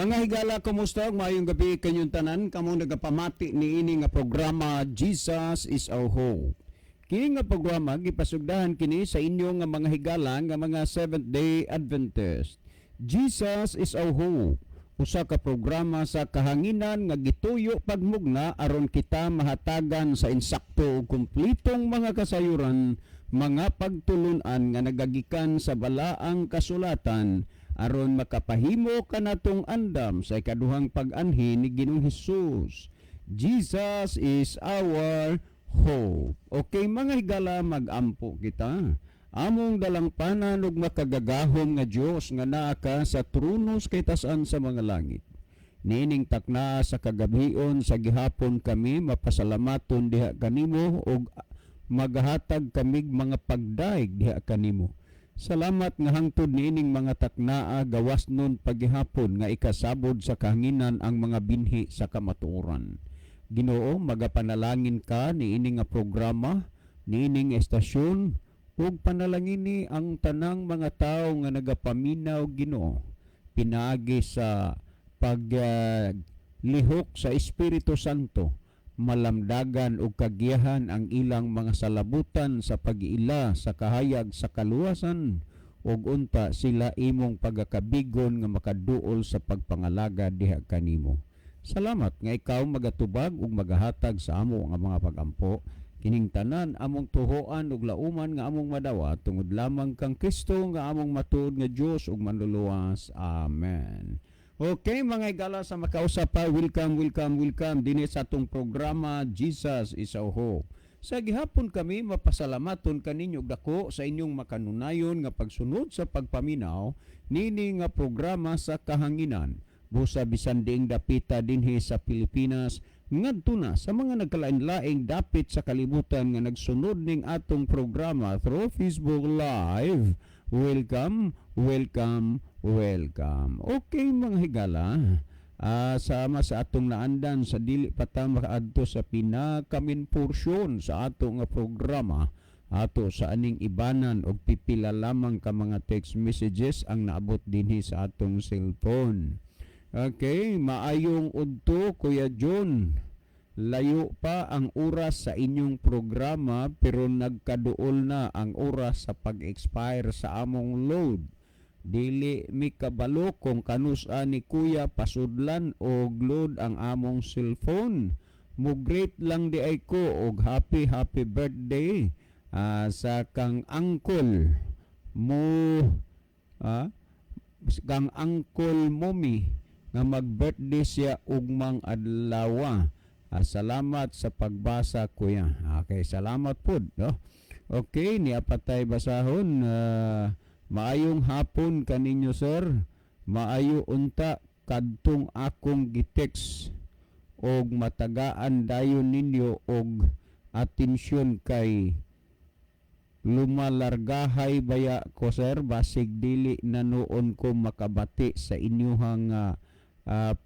Mga higala, kumusta? Maayong gabi kanyong tanan, kamong nagapamati niini nga programa, Jesus is Our Hope. Kini nga programa gipasugdahan kini sa inyo nga mga higala nga mga Seventh Day Adventist. Jesus is Our Hope. Usa ka programa sa kahanginan nga gituyo pagmugna aron kita mahatagan sa insakto ug kumpletong mga kasayuran, mga pagtulunan nga nagagikan sa balaang kasulatan aron makapahimo kanatong andam sa ikaduhang pag-anhi ni Ginoong Hesus. Jesus is our hope. Okay, mga higala, magampo kita. Among dalangpanan ug makagagahom nga Dios nga naa ka sa trono sa kitasan sa mga langit. Niining takna sa kagabhion sa gihapon, kami mapasalamaton diha kanimo ug magahatag kamig mga pagdaig diha kanimo. Salamat nga hangtod niining mga taknaa, gawas nun pagihapon nga ikasabod sa kahanginan ang mga binhi sa kamatuoran. Ginoo, magapanalangin ka niini nga programa, niining estasyon, ug panalangini ang tanang mga tawo nga nagapaminaw, Ginoo. Pinaagi sa pag lihok sa Espiritu Santo, malamdagan ug kagiyahan ang ilang mga salabutan sa pag-iila sa kahayag sa kaluwasan ug unta sila imong pagakabigon nga makaduol sa pagpangalaga diha kanimo. Salamat nga ikaw magatubag ug magahatag sa amo nga mga pagampo. Kining tanan among tuhoan ug lauman nga among madawa tungod lamang kang Kristo nga among matuod nga Dios ug manluluwas. Amen. Okay, mga igala, sa makausap pa, welcome, welcome, welcome dinhi sa atong programa, Jesus is Our Hope. Sa gihapon kami mapasalamaton kaninyo dako sa inyong makanunayon nga pagsunod sa pagpaminaw nini nga programa sa kahanginan. Busa bisan diing dapita dinhi sa Pilipinas ngadto na sa mga nagkalain-laing dapit sa kalibutan nga nagsunod ning atong programa through Facebook Live. Welcome, welcome, welcome. Okay, mga higala, sama sa atong naandan, sa dili pa ta makaadto sa pinaka-main porsyon sa ato nga programa, ato sa aning ibanan og pipila lamang ka mga text messages ang naabot dinhi sa atong cellphone. Okay, "Maayong udto, Kuya John. Layo pa ang oras sa inyong programa pero nagkaduol na ang oras sa pag-expire sa among load. Dili mi kabalo kung kanusa ni Kuya pasudlan og load ang among cellphone. Mo-greet lang diay ko og happy happy birthday sa kang uncle mo, kang Uncle Momi nga mag-birthday siya ugmang adlaw. Salamat sa pagbasa, Kuya." Okay, salamat pud, no? Okay, niya patay basahon. "Maayong hapon kaninyo, sir. Maayo unta kadtong akong gitext og matagaan dayon ninyo og atensyon kay lumalargahay baya ko, sir, basig dili na noon ko makabati sa inyuhang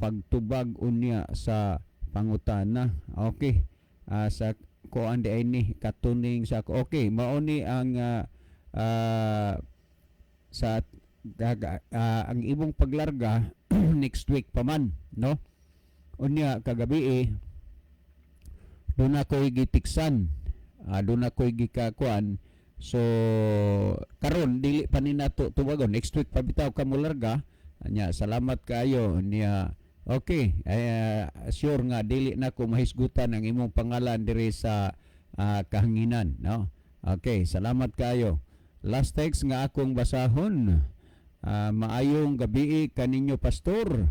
pagtubag unya sa pangutana." Okay. Sa kuan di ay ni katuning sa, okay, mao ni ang sa ang imong paglarga next week pa man, no? Unya kagabi eh, doon ako'y gitiksan, doon ako'y gikakuan. So karon dili pa ni nato tuwagon, next week pa bitaw ka molarga nya. Salamat kaayo niya. Okay, ay, sure nga dili na ko mahisgutan ang imong pangalan diri sa kahanginan, no? Okay, salamat kaayo. Last text nga akong basahon. "Maayong gabi kaninyo, Pastor.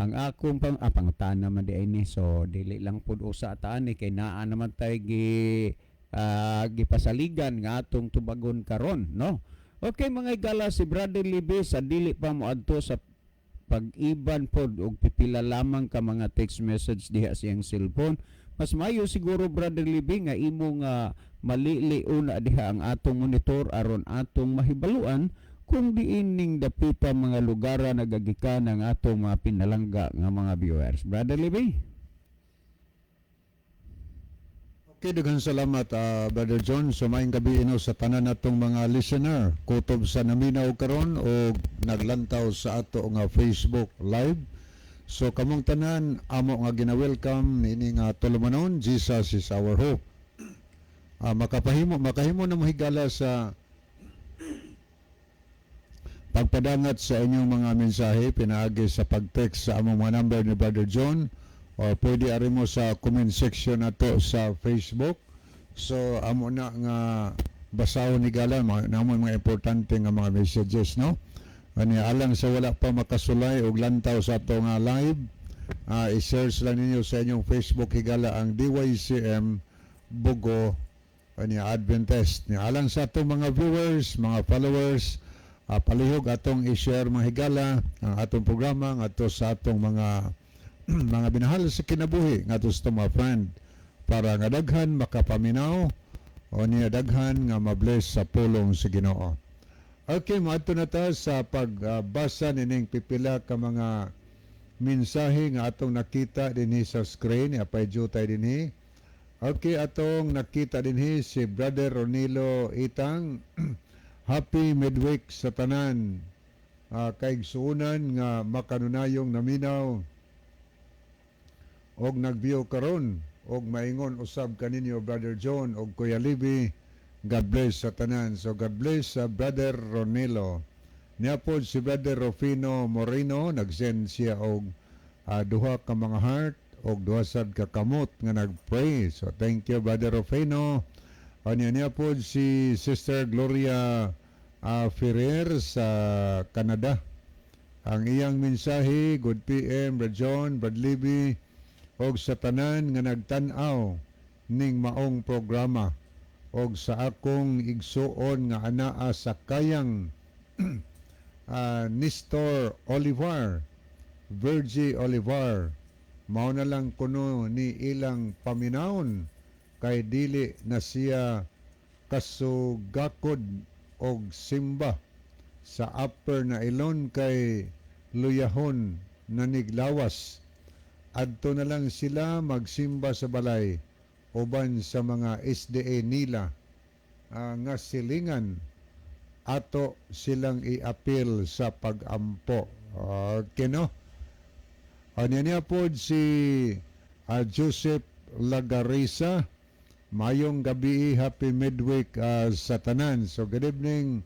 Ang akong pangutana man di ay ni, so dili lang pud usa taan ni kay naa naman tay gipasaligan nga atong tubagon karon, no?" Okay, mga igala, si Brother Libby, sa dili pa moadto sa pag-iban pod og pipila lamang ka mga text message diha sa iyang cellphone. Mas mayo siguro, Brother Libby, nga imong malili una diha ang atong monitor aron atong mahibaluan kung diin ning dapita mga lugar nagagikan ang atong mga pinalangga nga mga viewers. Brother Libby? Okay, daghang salamat, Brother John. So maayong gabi no sa tanan natong mga listener kutob sa naminaw karon o naglantaw sa ato nga Facebook Live. So kamong tanan amo nga gina-welcome niini nga tulumanon, Jesus is Our Hope. Makahimo na mahigala sa pagpadangat sa inyong mga mensahe pinaagi sa pag-text sa among mga number ni Brother John or pwede ari mo sa comment section nato sa Facebook. So amo na nga basahon ni gala mga namo mga importante nga mga messages, no? Ani alang sa wala pa makasulay og lantaw sa ato nga live, i-search lang ninyo sa inyong Facebook, higala, ang DYCM Bogo ani Adventist. Ni alang sa atong mga viewers, mga followers, palihog atong i-share, mga higala, ang atong programa ngadto sa atong mga binahal sa kinabuhi, ngadto sa atong mga friend, para nga daghan makapaminaw o niya daghan nga mabless sa pulong sa Ginoo. Okay, moadto na ta sa pagbasa nining pipila ka mga mensahe nga atong nakita dinhi sa screen. Apay jutay dinhi. Okay, atong nakita dinhi si Brother Ronilo Itang. "Happy midweek sa tanan. Kaigsuonan nga makanunayong naminaw og nagbiyo karon og maingon usab kaninyo, Brother John og Kuya Libby. God bless sa tanan." So God bless sa Brother Ronilo. Niya pod si Brother Rufino Moreno, nagsend siya og duha ka mga heart og duha sad ka kamot nga nagpray. So thank you, Brother Rufino. Anya niya pod si Sister Gloria Ferrer sa Canada. Ang iyang mensahe, "Good PM, Brad John, Brad Libby, og sa tanan nga nagtan-aw ning maong programa og sa akong igsuon nga anaa sa kayang Nestor Olivar, Virgie Olivar, mao na lang kuno ni ilang paminawon kay dili na siya kasugakod og simba sa Upper na Ilon kay luyahon na niglawas. Adto na lang sila magsimba sa balay uban sa mga SDA nila nga silingan ato silang iapil sa pagampo." Okay, no? Anya niya pod si Joseph Lagarisa. "Mayong gabi, happy midweek sa tanan." So good evening,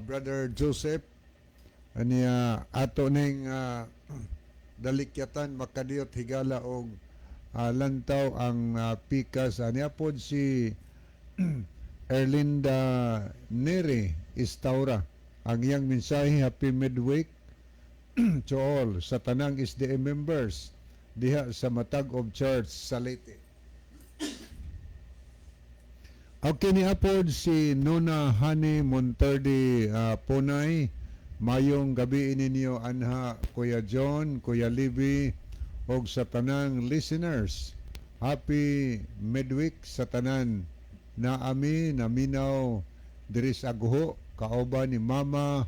Brother Joseph. Anya ato ning dalikyatan makadiyot, higala, og lantaw ang pikas. Anya pod si Erlinda Neri Istaura. Ang iyang mensahe, "Happy midweek to all sa tanang SDA members diha sa Matag-ob Church sa Leyte." Okay, ni apod si Nona Hani Monterde Punay. "Mayong gabi ninyo anha, Kuya John, Kuya Libby og sa tanang listeners. Happy midweek sa tanan. Na ami naminaw diri sa Aguho kauban ni Mama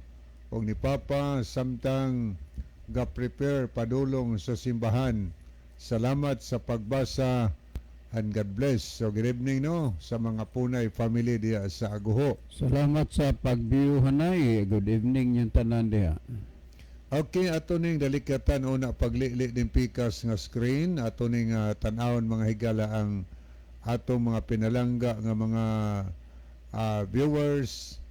og ni Papa samtang ga-prepare padulong sa simbahan. Salamat sa pagbasa and God bless." So good evening, no, sa mga Punay family diya sa Aguho. Salamat sa pag-view, hanay. Good evening yung tanan diha. Okay, ato ning dalikyatan una paglili din pikas nga screen, ato ning tan-awon, mga higala, ang atong mga pinalangga nga mga viewers.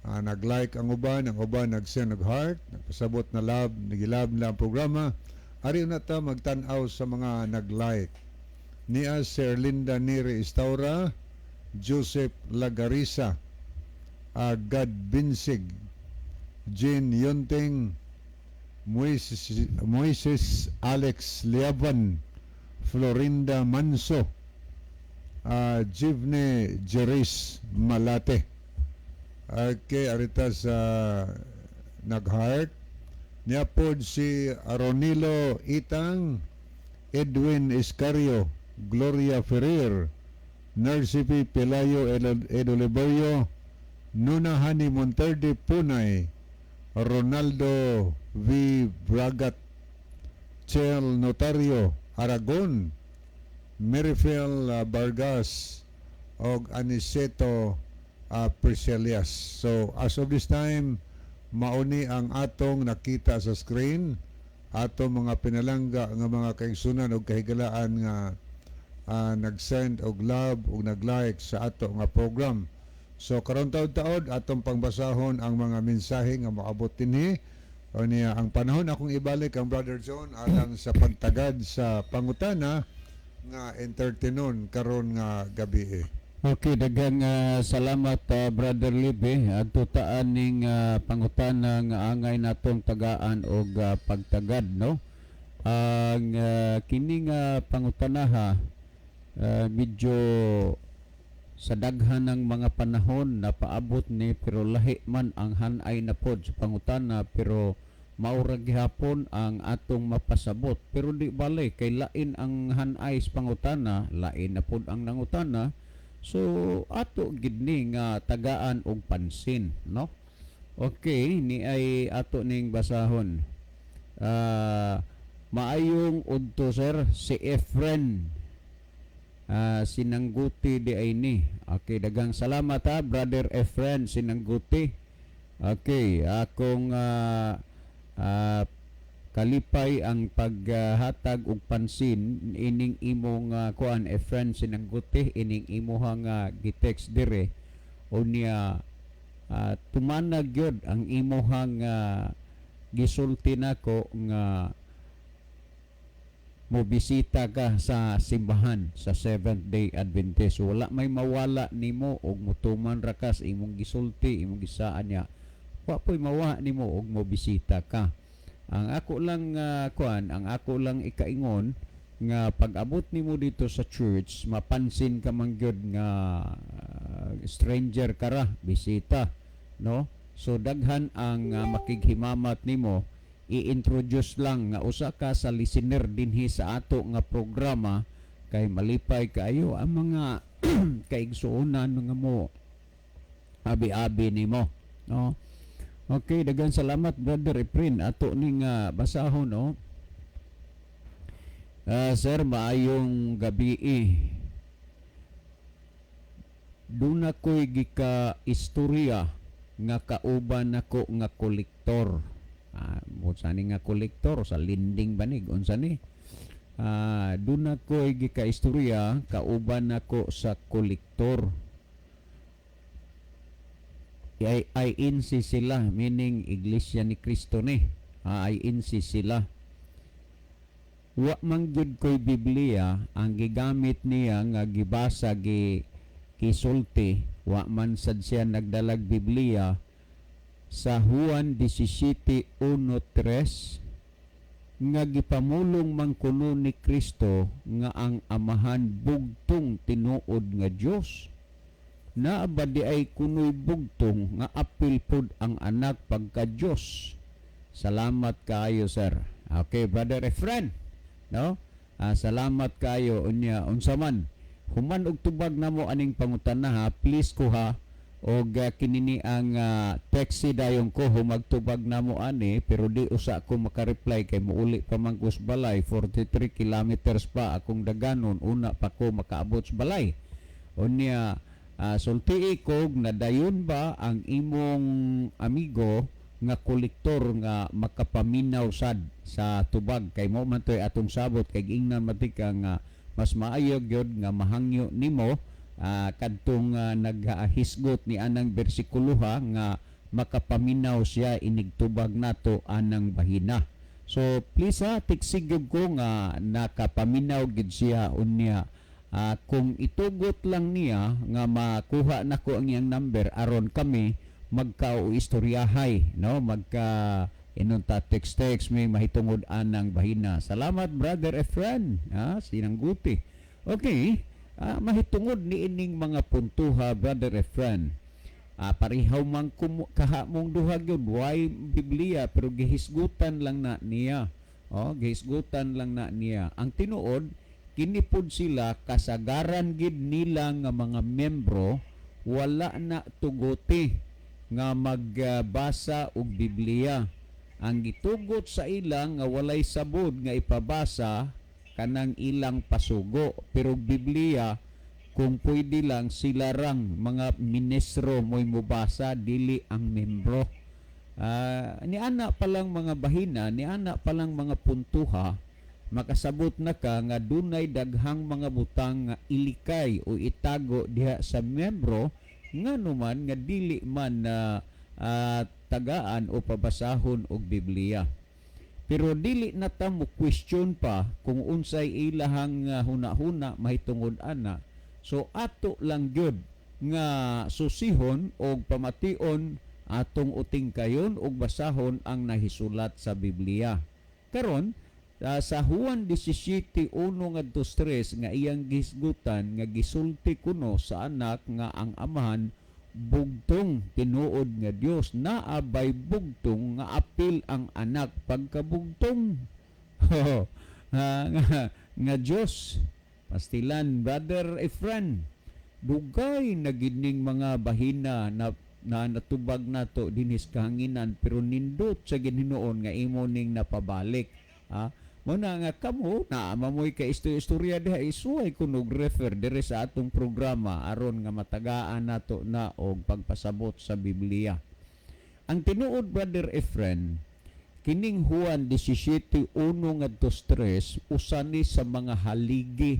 Nag-like ang uban nag-send og heart, nagpasabot na love, nagilove nila ang programa. Ari na ta magtan-aw sa mga nag-like. Niya Sir Linda Neri Istaura, Joseph Lagarisa, God Binsig, Jean Yunting, Moises Alex Liaban, Florinda Manso, Jivne Jeris Malate. Okay, arita sa nag-heart. Niya pod si Aronilo Itang, Edwin Escario, Gloria Ferrer, Narcipi Pelayo Edoliberio, Nuna Hani Monterde Punay, Ronaldo V. Bragat, Chel Notario Aragon, Merifel Vargas, og Aniceto Priscilias. So as of this time, mauni ang atong nakita sa screen. ato mga pinalangga nga mga kaigsunan og kahigalaan nga nag-send og love ug nag-like sa ato nga program. So karon taod-taod atong pangbasahon ang mga mensahe nga moabot dinhi. O niya ang panahon akong ibalik ang Brother John alang sa pagtagad sa pangutana nga entertainon karon nga gabi. Okay, daghang salamat, Brother Libe. Adto taan ning pangutana nga angay natong tagaan og pagtagad, no. Ang kini nga pangutanaha medyo sa daghan ng mga panahon na paabot ni, pero lahi man ang hanay na pod sa pangutana, pero maura gihapon ang atong mapasabot. Pero di bale kay lain ang hanay sa pangutana, lain na pod ang nangutana, so ato gid ni nga tagaan og pansin, no. Okay, ni ay ato ning basahon. Maayong udto, sir, si Efren Sinangguti di ay ni. Okay, daghang salamat ha, Brother Efren Sinangguti. Okay, akong kalipay ang paghatag og pansin ining imong kuan, Efren Sinangguti, ining imuhang gitext dire. Unya tumanag gyud ang imuhang gisulti nako nga mo bisita ka sa simbahan sa Seventh Day Adventist. Wala may mawala nimo og mutuman ra ka sa imong gisulti, imong gisaan niya. Wa po'y mawa nimo og mo bisita ka. Ang ako lang kuan, ang ako lang ikaingon nga pag-abot nimo dito sa church, mapansin ka man gyud nga stranger ka ra, bisita, no? So daghan ang makighimamat nimo, i-introduce lang nga usa ka sa listener dinhi sa ato nga programa kay malipay kaayo ang mga kaigsuonan nga mo abi-abi nimo, no. Okay, daghang salamat, Brother Efren. Ato ning basahon, no. Sir, maayong gabi. Duna ko'y gika istorya nga kauban nako nga kolektor. Unsa ni nga kolektor sa lending ba ni? Unsa ni? Duna ko'y gika istorya kauban nako sa kolektor. Ay INC sila, meaning Iglesia ni Cristo ni. INC sila. Wa man gyud ko'y Biblia ang gigamit niya nga gibasa, gi gisulti, wa man sad siya nagdalag Biblia, sa Juan 17:1-3 nga gipamulong man kuno ni Kristo nga ang Amahan bugtong tinuod nga Dios. Naa ba di ay kunoy bugtong nga apil pod ang Anak pagka Dios? Salamat kaayo, sir. Okay, Brother Efren, no. Salamat kaayo. Unya unsa man, human og tubag namo aning pangutana ha, please ko ha, og kini ni ang text dayon ko humagtubag namo ani, pero di usa ko maka-reply kay muuli pa man ko sa balay, 43 kilometers pa akong daganon, una pa ko makaabot sa balay. Unya sultii kog nadayon ba ang imong amigo nga kolektor nga makapaminaw sad sa tubag, kay mo man to'y atong sabot, kay ingnan matika nga mas maayo gyud nga mahangyo nimo kadtong naghisgot ni anang bersikuloha nga makapaminaw siya inigtubag nato anang bahina. So please ha, tiksig gyud ko nga nakapaminaw gid siya. Unya kung itugot lang niya nga makuha nako ang iyang number aron kami magka-istoryahay, no, magka inunta text text may mahitungod anang bahina. Salamat, Brother Efren Sinangguti. Okay, mahitungod ni ining mga puntuha, Brother Efren, parehaw man kahamong duha gyud, way Biblia, pero gihisgutan lang na niya. Oh, gihisgutan lang na niya. Ang tinuod kini pod sila kasagaran gid nila nga mga membro wala na tuguti nga magbasa og Biblia. Ang gitugot sa ilang nga walay sabod nga ipabasa kanang ilang pasugo, pero Biblia kung pwede lang sila rang mga ministro mo'y mubasa, dili ang membro. Ni ana pa lang mga bahina, ni ana pa lang mga puntuha, makasabot na ka nga dunay daghang mga butang nga ilikay o itago diha sa membro, ngano man nga dili man na tagaan o pabasahon og Biblia. Pero dili na ta mo question pa kung unsay ilahang huna-huna mahitungod ana. So ato lang gyud nga susihon og pamation atong utingkayon og basahon ang nahisulat sa Biblia. Karon, sa Juan 17:1 ngadto 3 nga iyang gisgutan nga gisulti kuno sa Anak nga ang Amahan bugtong tinuod nga Dios, naa bay bugtong nga apil ang Anak pagkabugtong nga Dios? Pastilan, Brother Efren, dugay na gining mga bahina na na natubag nato dinhis kahanginan, pero nindot sa Ginoo nga imo ning napabalik, ha. Mo na nga kamo na mamoy ka istorya diha, isuway kunog refer diri sa atong programa aron nga matagaan nato na og pagpasabot sa Biblia. Ang tinuod, Brother Efren, kining Juan 17:1 ngadto 3 usa ni sa mga haligi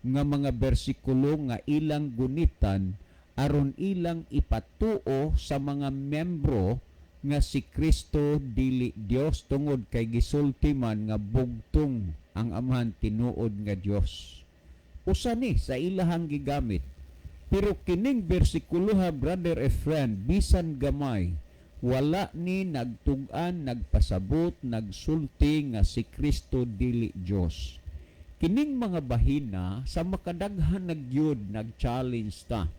nga mga bersikulo nga ilang gunitan aron ilang ipatuo sa mga membro nga si Kristo dili Dios, tungod kay gisulti man nga bugtong ang Amahan tinuod nga Dios. Usa ni sa ilahang gigamit. Pero kining bersikulo ha, Brother Efren, bisan gamay, wala ni nagtug-an, nagpasabot, nagsulti nga si Kristo dili Dios. Kining mga bahina sa makadaghan nagyud nag-challenge ta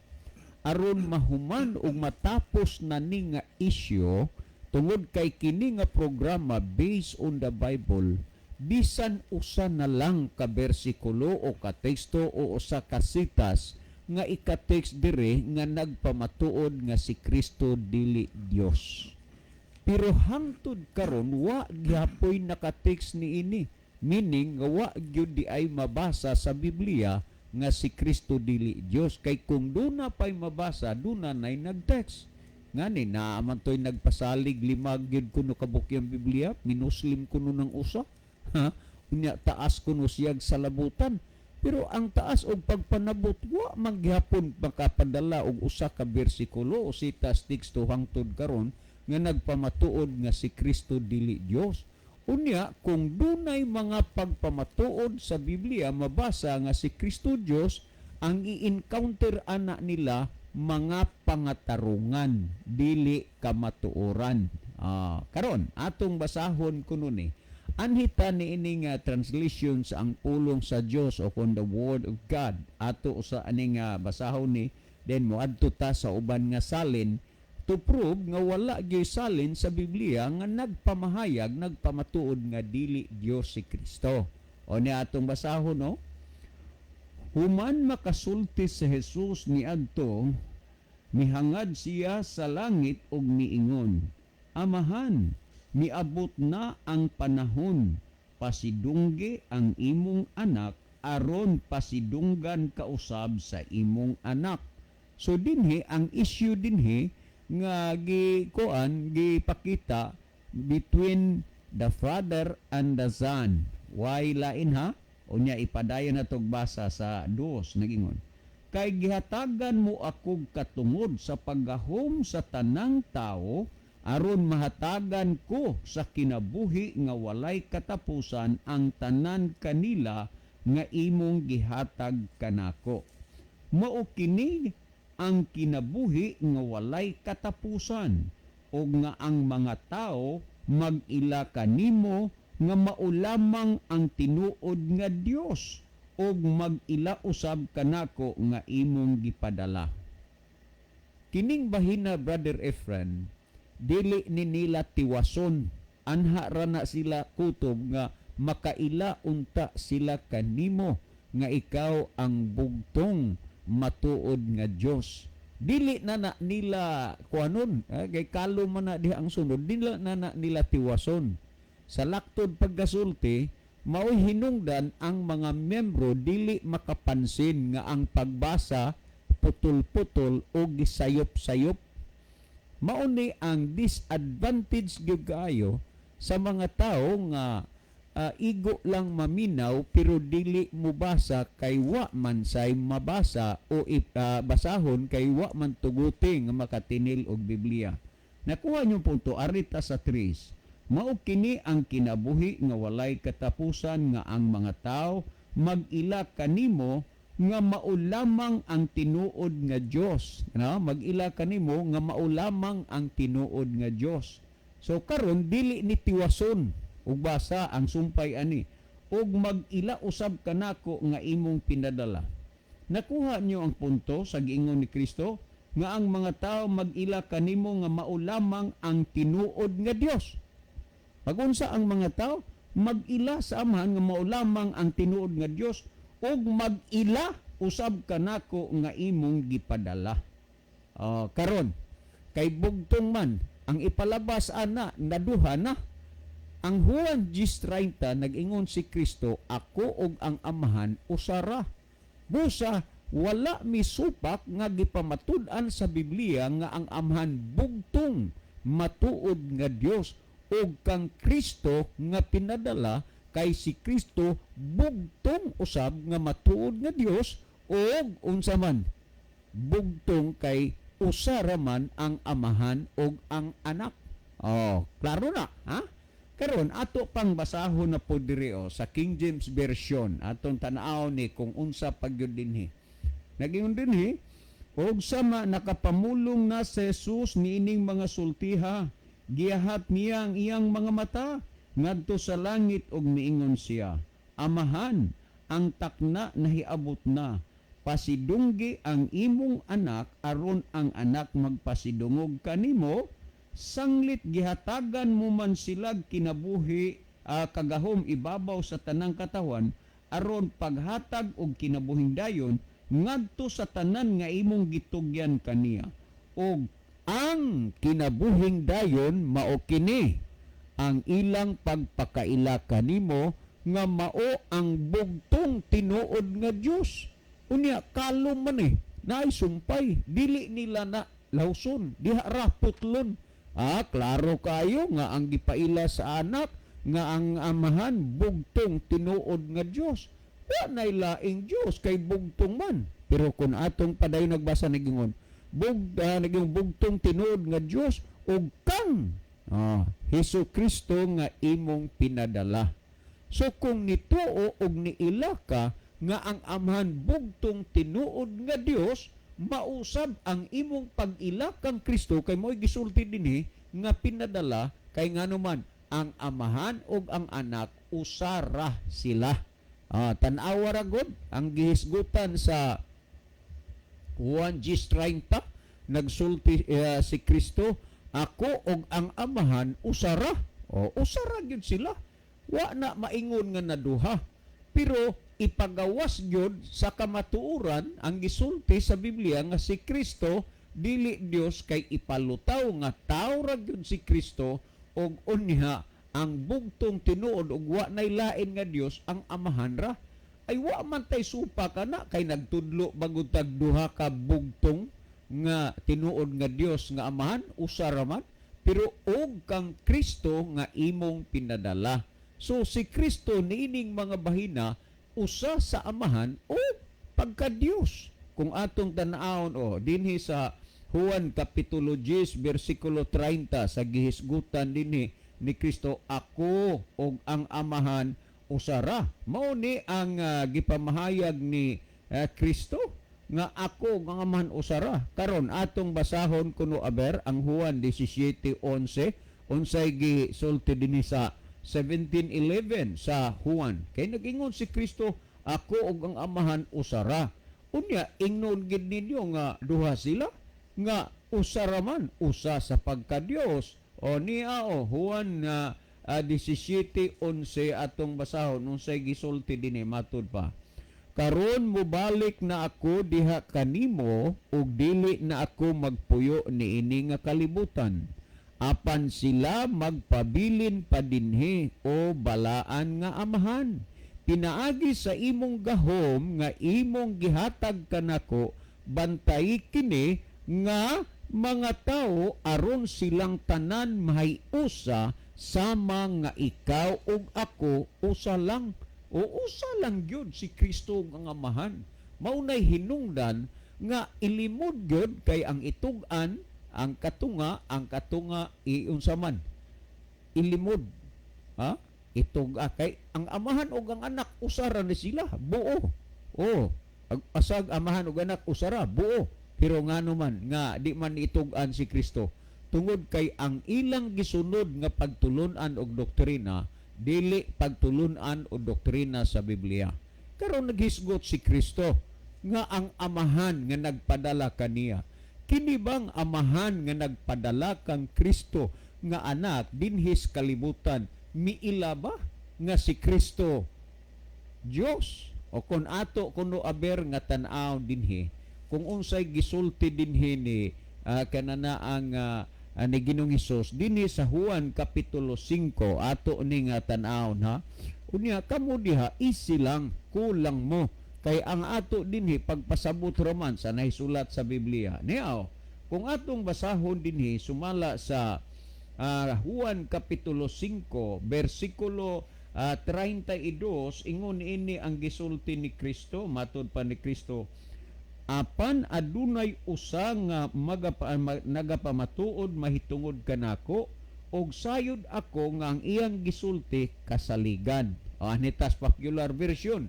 aron mahuman ug matapos na ni nga isyu, tungod kay kini nga programa based on the Bible. Bisan usa na lang ka bersikulo o ka teksto o usa ka sitas nga ika-text dire nga nagpamatuod nga si Kristo dili Dios. Pero hangtod karon wa gihapoy naka-text niini, meaning nga wa gyud di ay mabasa sa Biblia nga si Kristo dili Dios, kay kung duna pay mabasa, duna nay nag-text. Ngani naa man toy nagpasalig, lima gyud kuno kabuok ang Biblia, minuslim kuno ng usa, ha. Unya taas kuno siyag salabutan, pero ang taas og pagpanabot, wa man gihapon makapadala og usa ka bersikulo o sitas teksto hangtod karon nga nagpamatuod nga si Kristo dili Dios. Unya kung dunay mga pagpamatuod sa Biblia mabasa nga si Kristo Dios, ang i-encounter ana nila mga pangatarungan, dili kamatuoran. Karon atong basahon kuno ni anhita ni ini nga translation sa ang pulong sa Dios o kon the Word of God. Ato sa ani nga basahon ni, then moadto ta sa uban nga salin to prove nga wala gyud salin sa Biblia nga nagpamahayag, nagpamatuod nga dili Dios si Kristo. O ni atong basahon, no. Human makasulti si Jesus niadto, mihangad siya sa langit ug miingon, "Amahan, miabot na ang panahon, pasidunggi ang imong Anak aron pasidunggan kausab sa imong Anak." So dinhi ang issue dinhi nga gi kuan gipakita between the Father and the Son. Why lain, ha? Unya ipadayon na tog basa sa 2, nagingon, "Kay gihatagan mo akog katungod sa paggahom sa tanang tao aron mahatagan ko sa kinabuhi nga walay katapusan ang tanan kanila nga imong gihatag kanako. Mao kini ang kinabuhi nga walay katapusan, ug nga ang mga tao mag-ila kanimo nga mao lamang ang tinuod nga Dios ug mag-ila usab kanako nga imong gipadala." Kining bahina, Brother Efren, dili ni nila tiwason. Anha ra na sila kutob nga makaila unta sila kanimo nga ikaw ang bugtong matuod nga Dios. Dili na na nila kuanon, kay kalo man na diha ang sunod, dili na na nila tiwason. Sa laktod pagkasulti, mao'y hinungdan ang mga membro dili makapansin nga ang pagbasa putol-putol o gisayop-sayop. Mao ni ang disadvantage gyud kaayo sa mga tao nga igo lang maminaw pero dili mobasa kay wa man say mabasa o basahon kay wa man tuguti nga makatinil og Biblia. Nakuha niyo punto arita sa 3. Mao kini ang kinabuhi nga walay katapusan, nga ang mga tao mag-ila kanimo nga mao lamang ang tinuod nga Dios. No? Mag-ila kanimo nga mao lamang ang tinuod nga Dios. So karon dili ni tiwason ug basa ang sumpay ani, ug mag-ila usab kanako nga imong pinadala. Nakuha niyo ang punto sa giingon ni Kristo nga ang mga tao mag-ila kanimo nga mao lamang ang tinuod nga Dios. Pagunsa ang mga tao mag-ila sa Amahan nga mao lamang ang tinuod nga Dios ug mag-ila usab kanako nga imong gipadala. Karon kay bugtong man ang ipalabas ana, naduha na. Ang Juan 10:30, nag-ingon si Kristo, "Ako ug ang Amahan usara." Busa wala misupak nga gipamatud-an sa Biblia nga ang Amahan bugtong matuod nga Dios ug kang Kristo nga pinadala, kay si Kristo bugtong usab nga matuod nga Dios ug unsa man bugtong kay usa ra man ang Amahan ug ang Anak. Oh, klaro na, ha? Karon ato pang basahon na po diri oh, sa King James Version. Atong tan-aw ni kung unsa pagyud dinhi. Nagingon dinhi, "Og sama nakapamulong na si Jesus niining mga sultiha, giyahat niya ang iyang mga mata ngadto sa langit ug miingon siya, 'Amahan, ang takna nahiabot na. Pasidunggi ang imong Anak aron ang Anak magpasidungog kanimo, sanglit gihatagan mo man sila kinabuhi kagahom ibabaw sa tanang katawan, aron paghatag og kinabuhing dayon ngadto sa tanan nga imong gitugyan kaniya. Og ang kinabuhing dayon mao kini, ang ilang pagpakaila kanimo nga mao ang bugtong tinuod nga Dios.'" Unya kalom man eh, naay sumpay, dili nila na lawson, diha ra putlon. Klaro kayo nga ang gipaila sa Anak nga ang Amahan bugtong tinuod nga Dios. Wa nay laing Dios kay bugtong man. Pero kung atong padayon nagbasa, nagingon naging bugtong tinuod nga Dios ug kang Hesus Kristo nga imong pinadala. So kung nituo og niila ka nga ang Amahan bugtong tinuod nga Dios, mausab ang imong pag-ila kang Kristo kay mo'y gisulti dinhi nga pinadala, kay ngano man ang Amahan ug ang Anak usara sila. Tan-awa ra gud ang gihisgutan sa Juan 10:30, nagsulti si Kristo, "Ako ug ang Amahan usara." O usara gyud sila. Wa na maingon nga naduha. Pero ipagawas gyud sa kamatuoran ang gisulti sa Biblia nga si Kristo dili Dios kay ipalutaw nga tawo ra gyud si Kristo ug unya ang bugtong tinuod ug wa nay lain nga Dios, ang Amahan ra. Ay wa man tay supa kana kay nagtudlo bagud tag duha ka bugtong nga tinuod nga Dios nga Amahan, usa ra man, pero og kang Kristo nga imong pinadala. So si Kristo niining mga bahina usa sa Amahan o pagka Dios. Kung atong tan-awon o dinhi sa Juan kapitulo 10 bersikulo 30, sa gihisgutan dinhi ni Kristo, "Ako ug ang Amahan usara." Mao ni ang gipamahayag ni Kristo nga ako ug ang Amahan usara. Karon atong basahon kuno aber ang Juan 17:11, unsay gisulti dinhi sa 17:11 sa Juan. Kay nagingon si Kristo, "Ako ug ang Amahan usara." Unya ingnon gid ninyo nga duha sila nga usara man, usa sa pagka-Dios. O niya o Juan na 17:11 atong basahon unsay gisulti dinhi matud pa. "Karon mobalik na ako diha kanimo ug dili na ako magpuyo niini nga kalibutan. Apan sila magpabilin pa dinhi, o balaan nga Amahan. Pinaagi sa imong gahom nga imong gihatag kanako, bantay kini nga Mga tao aron silang tanan mahiusa sama nga ikaw ug ako usa lang. O usa lang gyud si Kristo ug ang Amahan. Maunay hinungdan nga ilimod gyud kay ang itug-an ang katunga iunsa man ilimod, ha, itug kay ang Amahan ug ang Anak usa ra ni sila buo. Oh, asag Amahan ug Anak usa ra buo, pero ngano man nga di man itug-an si Kristo? Tungod kay ang ilang gisunod nga pagtulun-an og doktrina dili pagtulun-an og doktrina sa Biblia. Karon naghisgot si Kristo nga ang Amahan nga nagpadala kaniya. Kini bang Amahan nga nagpadala kang Kristo nga Anak dinhis kalibutan, miila ba nga si Kristo Dios? O kon ato kuno aber nga tan-aw dinhi kung unsay gisulti dinhi ni kanana ang ni Ginoong Hesus dinhi sa Juan kapitulo 5, ato ni nga tan-awon, ha. Unya kamo diha, easy lang, kulang mo kay ang ato dinhi pagpasabot roman sa nahisulat sa Biblia niya. Kung atong basahon dinhi sumala sa Juan kapitulo 5 bersikulo 32, ingon ini ang gisulti ni Kristo. Matud pa ni Kristo, "Apan adunay usa nga nagapamatuod mahitungod kanako og sayod ako nga ang iyang gisulti kasaligan." O, anitas popular version,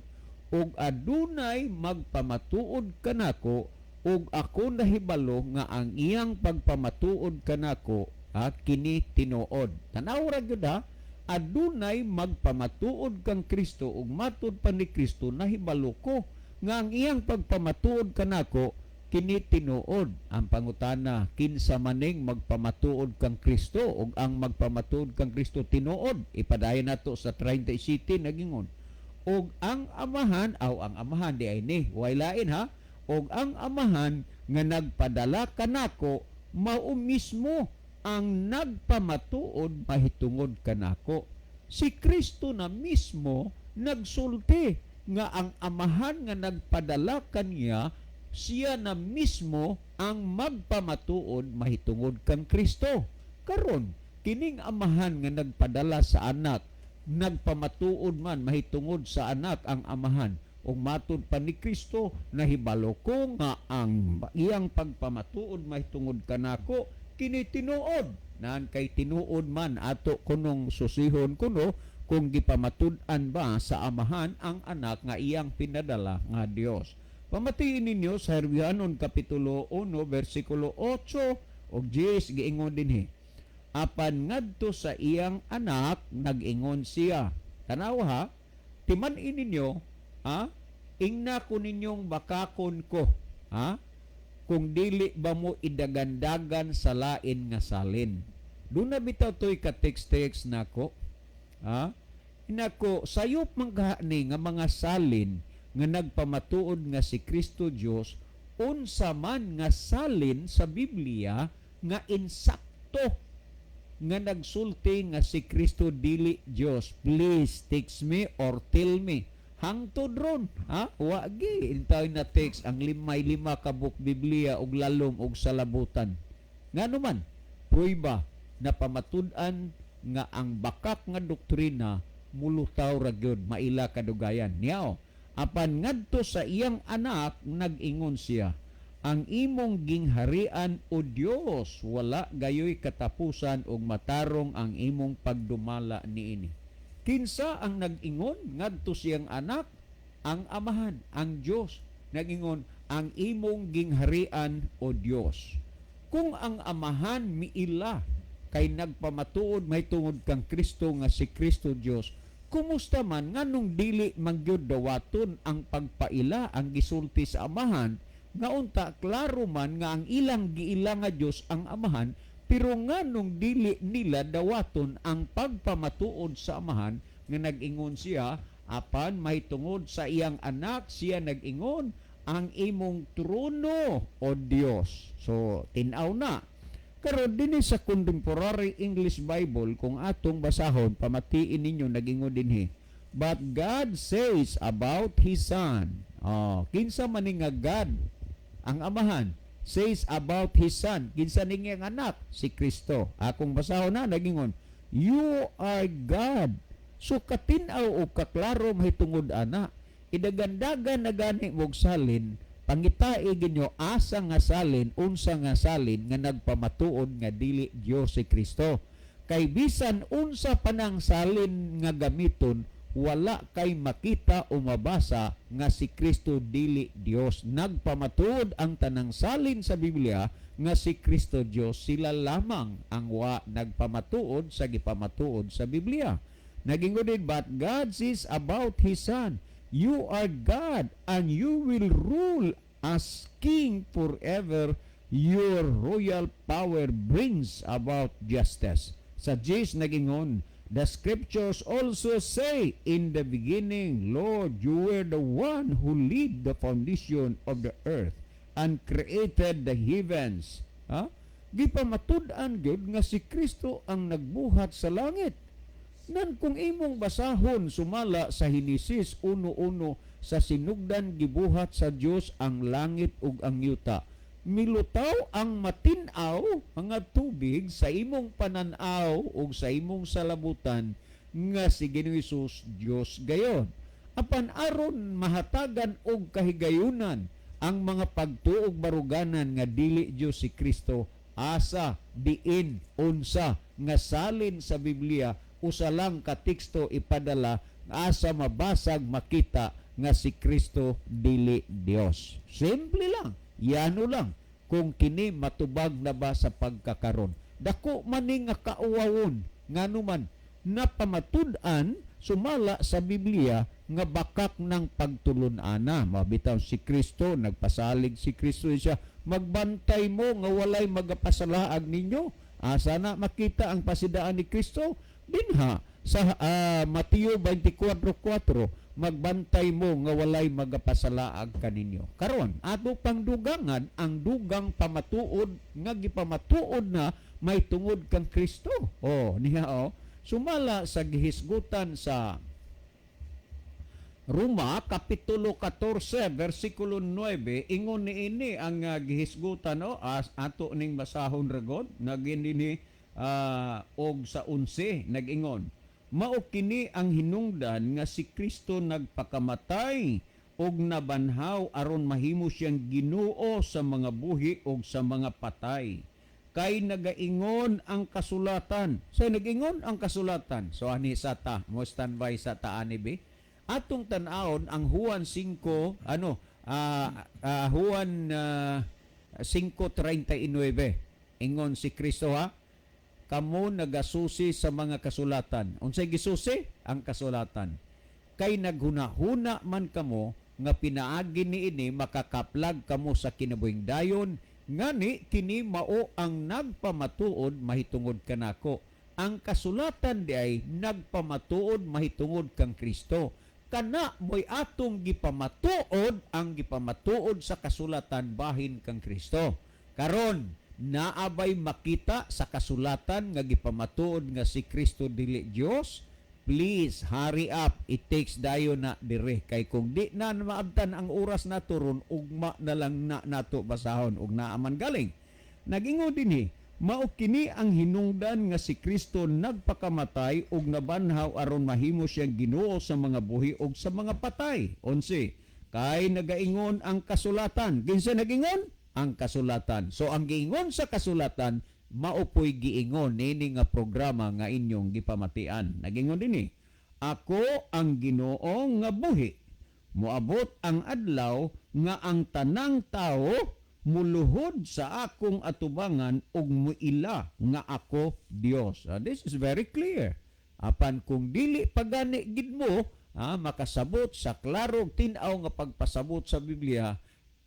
"Ug adunay magpamatuod kanako ug ako nahibalo nga ang iyang pagpamatuod kanako, ha, kini tinuod." Tanaw ra gyud, ha. Adunay magpamatuod kang Kristo ug matud pa ni Kristo, "Nahibalo ko nga ang iyang pagpamatuod kanako kini tinuod." Ang pangutana, kinsa maning magpamatuod kang Kristo ug ang magpamatuod kang Kristo tinuod? Ipadayon nato sa 37. Nagingon, "Ug ang Amahan," aw, ang Amahan di ay ni way lain, ha, "ug ang Amahan nga nagpadala kanako mao mismo ang nagpamatuod mahitungod kanako." Si Kristo na mismo nagsulti nga ang Amahan nga nagpadala kaniya, siya na mismo ang magpamatuod mahitungod kang Kristo. Karon, kining Amahan nga nagpadala sa Anak, nagpamatuod man mahitungod sa Anak ang Amahan. Ug matud pa ni Kristo, "Nahibalo ko nga ang iyang pagpamatuod mahitungod kanako kini tinuod." Nan kay tinuod man, ato kunong susihon kuno kung gipamatud-an ba sa Amahan ang Anak nga iyang pinadala nga Dios. Pamatiin ninyo sa Herbyanon kapitulo 1 bersikulo 8 ug 10, giingon dinhi, "Apan ngadto sa iyang Anak nag-ingon siya." Tanaw ha, timan-i ninyo ha, ingna ko ninyong bakakon ko ha, kung dili ba mo idagandagan sa lain nga salin. Doon na bitaw to'y ka-text-text nako. Ha? Nako, sayop man ni nga mga salin nga nagpamatuod nga si Kristo Dios, unsa man nga salin sa Biblia nga insakto nga nagsulti nga si Kristo dili Dios? Please text me or tell me. Hangtod ron, ha? Wagi intawon na text ang limay lima ka book Biblia og lalom og salabutan. Ngano man, pruiba na pamatud-an nga ang bakak nga doktrina mulutaw ra gyud maila kadugayan. Niya, "Apan ngadto sa iyang Anak nag-ingon siya, ang imong gingharian, o Dios, wala gayoy katapusan ug matarong ang imong pagdumala niini." Kinsa ang nag-ingon ngadto siyang Anak? Ang Amahan, ang Dios. Nag-ingon, "Ang imong gingharian, o Dios." Kung ang Amahan miila kay nagpamatuod mahitungod kang Kristo nga si Kristo Dios, kumusta man, nganong dili man gyud dawaton ang pagpaila ang gisulti sa Amahan, nga unta klaro man nga ang ilang giila nga Dios ang Amahan, pero nganong dili nila dawaton ang pagpamatuod sa Amahan nga nag-ingon siya, apan mahitungod sa iyang Anak siya nag-ingon, "Ang imong trono, o Dios"? So tin-aw na karon dinhi sa Contemporary English Bible, kung atong basahon, pamatiin ninyo, nag-ingon dinhi, "But God says about His Son." Oh, kinsa man ni nga God? Ang Amahan. says about His Son. Kinsa ning iyang anak? Si Kristo. Akong basahon na, nagingon, "You are God." So katin-aw o kaklaro mahitungod ana, idagandagan na gani mog salin, pangitai ginyo asa nga salin, unsa nga salin nga nagpamatuod nga dili Dios si Kristo. Kay bisan unsa pa nang salin nga gamiton, wala kay makita o mabasa nga si Kristo dili Dios. Nagpamatuod ang tanang salin sa Biblia nga si Kristo Dios, sila lamang ang wa nagpamatuod sa gipamatuod sa Biblia. Nagingon din, but God says about His Son, "You are God and you will rule as king forever. Your royal power brings about justice." Sa James nagingon, "The scriptures also say, 'In the beginning, Lord, you were the one who laid the foundation of the earth and created the heavens.'" Ha? Gipamatud-an gyud nga si Kristo ang nagbuhat sa langit. Nan kung imong basahon sumala sa Henesis 1:1, "Sa sinugdan gibuhat sa Dios ang langit ug ang yuta." Milutaw ang matin-aw nga tubig sa imong pananaw ug sa imong salabutan nga si Ginoong Hesus Dios gayon. Apan aron mahatagan og kahigayunan ang mga pagtuog baruganan nga dili Dios si Kristo, asa, diin, unsa nga salin sa Biblia, usa lang ka teksto ipadala asa mabasag makita nga si Kristo dili Dios. Simple lang. Yano lang kung kini matubag na ba sa pagkakaron. Dako man ni nga kauwawon, ngano man napamatud-an sumala sa Biblia nga bakak ng pagtulun-ana. Mabitaw si Kristo, nagpasalig si Kristo siya, "Magbantay mo nga walay magapasalaag ninyo." Asa na makita ang pasidaan ni Kristo? Dinha sa Mateo 24:4, "Magbantay mo nga walay magapasalaag kaninyo." Karon, ato pang dugangan ang dugang pamatuod nga gipamatuod na may tungod kang Kristo. Oh, niya oh. Sumala sa gihisgutan sa Roma kapitulo 14 versikulo 9, ingon niini ang gihisgutan no as ato ning basahon ragod nagin dinhi og sa 11, nag-ingon, "Mao kini ang hinungdan nga si Kristo nagpakamatay og nabanhaw aron mahimo siyang Ginoo sa mga buhi og sa mga patay. Kay nagaingon ang kasulatan." So nag-ingon ang kasulatan. So ani sa ta mo standby sa ta ani bi atong tan-awon ang Juan 5 ano Juan 5:39. Ingon si Kristo ha, "Kamo nagasusi sa mga kasulatan." Unsay gisusi? Ang kasulatan. "Kay naghuna-huna man kamo nga pinaagi niini makakaplag kamo sa kinabuhing dayon, ngani kini mao ang nagpamatuod mahitungod kanako." Ang kasulatan di ay nagpamatuod mahitungod kang Kristo. Kana mo'y atong gipamatuod ang gipamatuod sa kasulatan bahin kang Kristo. Karon, naabay makita sa kasulatan nga gipamatuod nga si Kristo dili Dios? Please hurry up, it takes dayon na dire, kay kung di na maabtan ang oras nato ron, ugma na lang na nato basahon ug naaman galing. Nagingon dinhi, "Mao kini ang hinungdan nga si Kristo nagpakamatay ug nabanhaw aron mahimo siyang Ginoo sa mga buhi ug sa mga patay." 11, "Kay nagaingon ang kasulatan." Kinsa nagingon? Ang kasulatan. So ang giingon sa kasulatan mao po'y giingon nini nga programa nga inyong gipamatian. Nagingon dinhi, "Ako ang Ginoo nga buhi. Moabot ang adlaw nga ang tanang tao muluhod sa akong atubangan ug muila nga ako Dios." This is very clear. Apan kung dili pagani gid mo makasabot sa klarong tin-aw nga pagpasabot sa Biblia,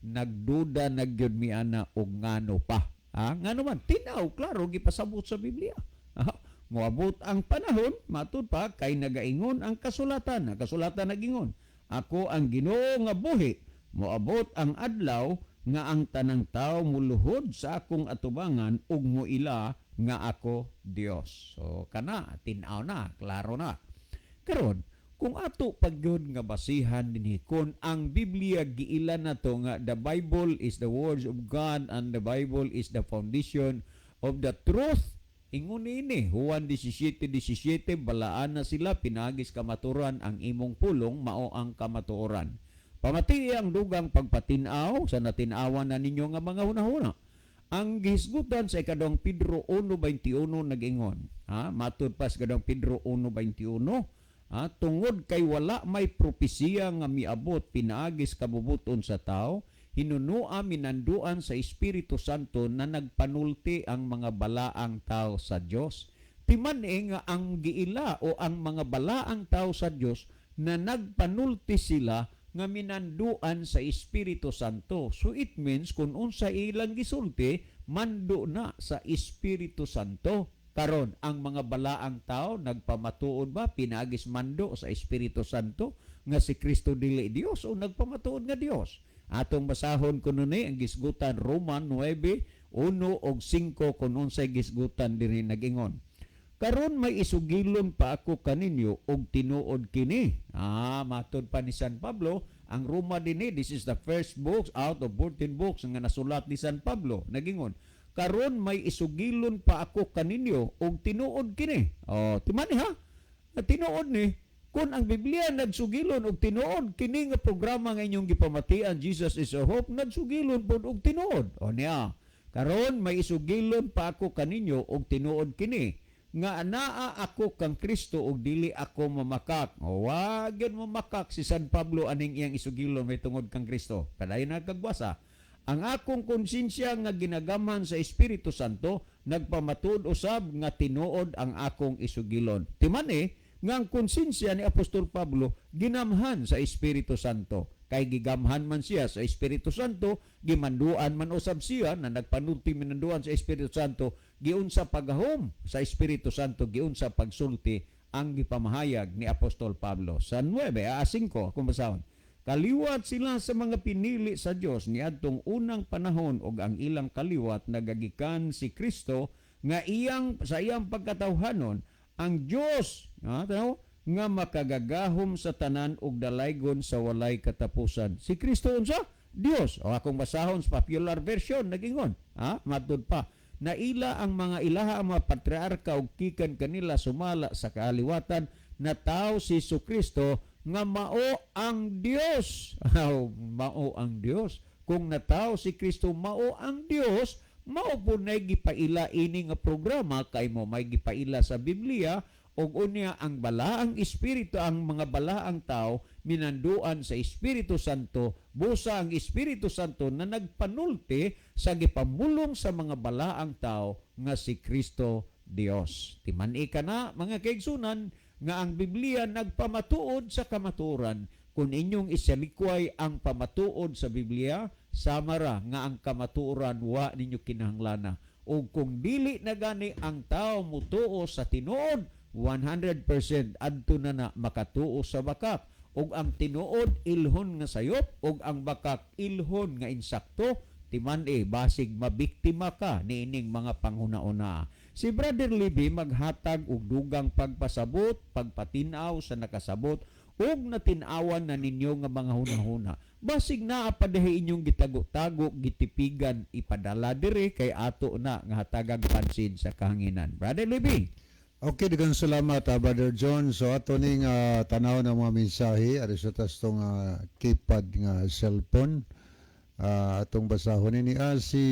nagduda na gyud mi ana og ngano pa. Ngano man tin-aw klaro gipasabot sa Biblia. Moabot ang panahon, matud pa, kay nagaingon ang kasulatan. Ang kasulatan nagingon, "Ako ang Ginoo nga buhi. Moabot ang adlaw nga ang tanang tao muluhod sa akong atubangan ug muila nga ako Dios." So kana tin-aw na, klaro na. Karon, kung Kung ato pagyud nga basihan dinhi, kon ang Biblia giila nato nga the Bible is the words of God and the Bible is the foundation of the truth. Ingon ini Juan 17:17, "Balaan na sila pinaagi sa kamatuoran, ang imong pulong mao ang kamatuoran." Pamati ang dugang pagpatin-aw sa natin-awan na ninyo nga mga hunahuna. Ang gihisgutan sa Ikaduhang Pedro 1:21 nag-ingon, ha, matud pa sa Ikaduhang Pedro 1:21, ha, tungod kay wala may propesiya nga miabot pinaagi sa kabubuton sa tao, hinunua minanduan sa Espiritu Santo na nagpanulti ang mga balaang tao sa Dios. Timan-i nga ang giila o ang mga balaang tao sa Dios na nagpanulti sila nga minanduan sa Espiritu Santo. So it means kung unsa ilang gisulti, mando na sa Espiritu Santo. Karon, ang mga balaang tao nagpamatuod ba pinaagi sa mando sa Espiritu Santo nga si Kristo dili Dios o nagpamatuod nga Dios? Atong basahon kuno ni ang gisgutan Roman 9:1 og 5 kung unsay gisgutan dinhi nag-ingon. "Karon may isugilon pa ako kaninyo og tinuod kini." Matod pa ni San Pablo, ang Roma dinhi, this is the first books out of 14 books nga nasulat ni San Pablo. Nagingon, "Karon may isugilon pa ako kaninyo og tinuod kini." Oh, timan-i ha. Tinuod ni kung ang Biblia nagsugilon og tinuod, kini nga programa nga inyong gipamatian, Jesus is a Hope, nagsugilon pod og tinuod. O niya. "Karon may isugilon pa ako kaninyo og tinuod kini nga anaa ako kang Kristo ug dili ako mamakak." O, wa gyud mamakak si San Pablo aning iyang isugilon may tungod kang Kristo. Padayon na kagbasa. "Ang akong konsensya nga ginagamhan sa Espiritu Santo nagpamatuod usab nga tinuod ang akong isugilon." Timan-i nga ang konsensya ni Apostol Pablo ginamhan sa Espiritu Santo. Kay gigamhan man siya sa Espiritu Santo, gimanduan man usab siya na nagpanulti minanduan sa Espiritu Santo, giunsa paghahom sa Espiritu Santo, giunsa pagsulti ang gipamahayag ni Apostol Pablo. Sa 9, 5, kung basahon. "Kaliwat sila sa mga pinili sa Dios niadtong unang panahon ug ang ilang kaliwat nagagikan si Kristo nga iyang sa iyang pagkatawhanon ang Dios, ha, tanaw, nga makagagahom sa tanan ug dalaygon sa walay katapusan." Si Kristo unsa? Dios. O akong basahon sa popular version nagingon, ha, matud pa naila ang mga ilaha ang mga patriarka ug gikan kanila sumala sa kaaliwatan na tao si Kristo nga mao ang Dios. Aw, mao ang Dios. Kung natao si Kristo mao ang Dios, mao po na gipaila ini nga programa kay mo may gipaila sa Biblia ug unya ang balaang espiritu, ang mga balaang tao minanduan sa Espiritu Santo, busa ang Espiritu Santo na nagpanulti sa gipamulong sa mga balaang tao nga si Kristo Dios. Timan-i ka na, mga kaigsunan, nga ang Biblia nagpamatuod sa kamatuoran. Kung inyong isalikway ang pamatuod sa Biblia, samara nga ang kamatuoran wa ninyo kinahanglana. O kung dili na gani ang tao mutuo sa tinuod, 100% adto na na makatuo sa bakak. Ug ang tinuod ilhon nga sayop ug ang bakak ilhon nga insakto, timan-i basig mabiktima ka niining mga panghuna-una. Si Brother Libby maghatag og dugang pagpasabot, pagpatinaw sa nakasabot ug natin-awan na ninyo nga mga hunahuna. Basig naa pa dihay inyong gitago-tago, gitipigan, ipadala diri kay ato na nga hatagag pansin sa kahanginan. Brother Libby. Okay, daghang salamat, Brother John. So ato ning tanaw ng mga mensahe ari sa tas tong keypad nga cellphone. Atong basahon ni si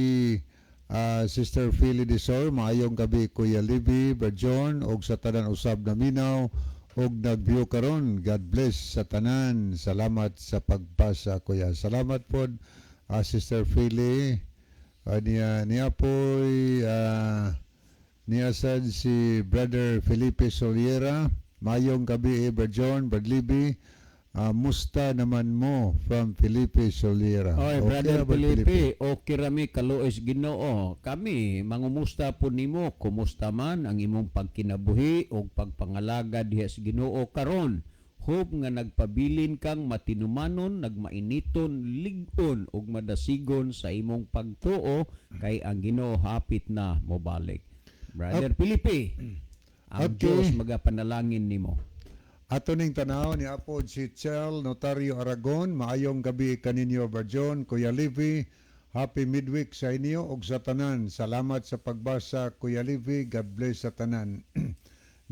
Sister Philly Desor, "Maayong gabi, Kuya Libby, Brother John ug sa tanan usab na minaw ug nag-view karon. God bless sa tanan. Salamat sa pagbasa, Kuya." Salamat pod, Sister Philly. Niya niya po'y niya sad si Brother Felipe Soliera. "Mayong gabi, Brother John, Brother Libby. Musta naman mo?" From Felipe Soliera. Oy, Okay, Brother Brother. Felipe, okay rami kaluoy Ginoo. Kami mangumusta po nimo, kumusta man ang imong pagkinabuhi ug pagpangalaga diha sa Ginoo karon. Hope nga nagpabilin kang matinumanon, nagmainiton, lig-on ug madasigon sa imong pagtuo kay ang Ginoo hapit na mobalik. Brother Felipe, ang Dios magapanalangin nimo. Ato ning tanaw ni apod si Chel Notario Aragon, maayong gabi kaninyo, Barjon, Kuya Levi. Happy midweek sa inyo ug sa tanan. Salamat sa pagbasa, Kuya Levi. God bless sa tanan.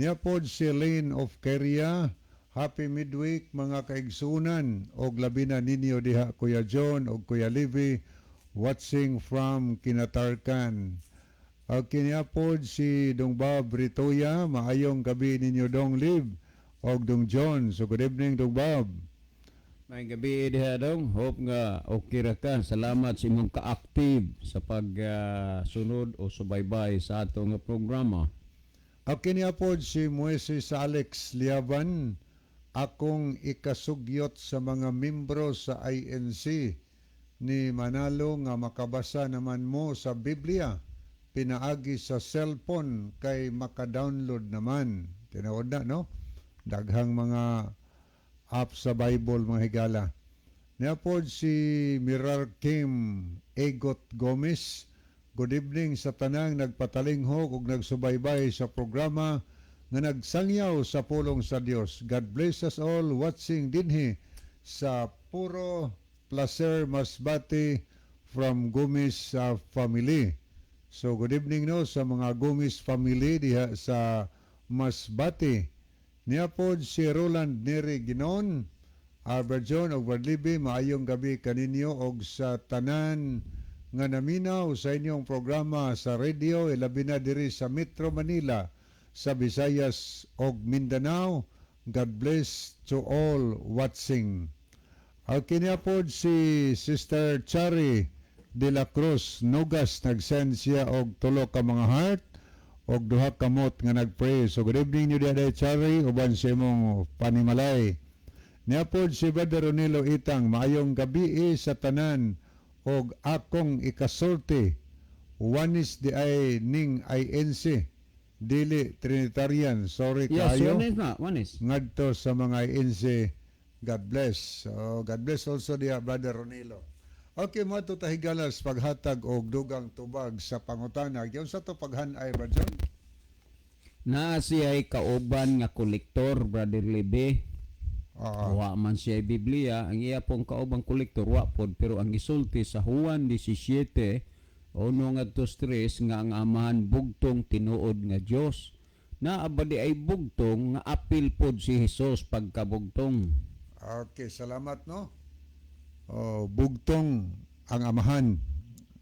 Niapod si Lane of Keria. Happy midweek, mga kaigsunan, og labi na ninyo diha, Kuya John og Kuya Levi, watching from Kinatarkan. Og kiniapod si Dong Bob Ritoya, maayong gabi ninyo, Dong Liv og Dong John. So good evening, Dong Bob. Maayong gabi diha, dong. Hope nga okay ra ka. Salamat sa imong ka-active sa pagsunod o subaybay sa ato nga programa. Og kiniapod si Moises Alex Liaban, akong ikasugyot sa mga membro sa INC ni Manalo nga makabasa naman mo sa Biblia pinaagi sa cellphone kay maka-download naman. Tinuod na, no? Daghang mga app sa Bible, mga higala. Niapod si Mirar Kim Egot Gomez. Good evening sa tanang nagpatalinghog ug nagsubaybay sa programa nga nagsangyaw sa pulong sa Dios. God bless us all watching dinhi sa Puro Placer, Masbate, from Gomez family. So good evening, no, sa mga Gomez family diha sa Masbate. Niapod si Roland Neri Ginon, Albert John og Barlibi, maayong gabi kaninyo og sa tanan nga naminaw sa inyong programa sa radio, ilabi na diri sa Metro Manila, sa Visayas og Mindanao. God bless to all watching. Ang kiniapod si Sister Chari de la Cruz Nogas, nagsend siya og tulo ka mga heart og duha ka kamot nga nagpray. So good evening niyo diha, Chari, uban sa imong panimalay. Niapod si Brother Ronilo Itang, maayong gabi sa tanan og akong ikasulti. Oneness diay ning INC, dili Trinitarian. Sorry kaayo. One is na, one is. Ngadto sa mga INC. God bless. So, God bless also diha, Brother Ronilo. Okay, mo to tahigalas paghatag og dugang tubag sa pangutana. Giunsa to paghanay, Brother John? Na siya ay kauban nga kolektor, Brother Libe. Oo. Wa man siya Biblia, ang iya pong kaubang kolektor wa pod, pero ang gisulti sa Juan 17:1 ngadto 3 nga ang Amahan bugtong tinuod nga Dios. Naa ba diay bugtong nga apil pod si Hesus pagkabugtong? Okay, salamat, no. Oh, bugtong ang Amahan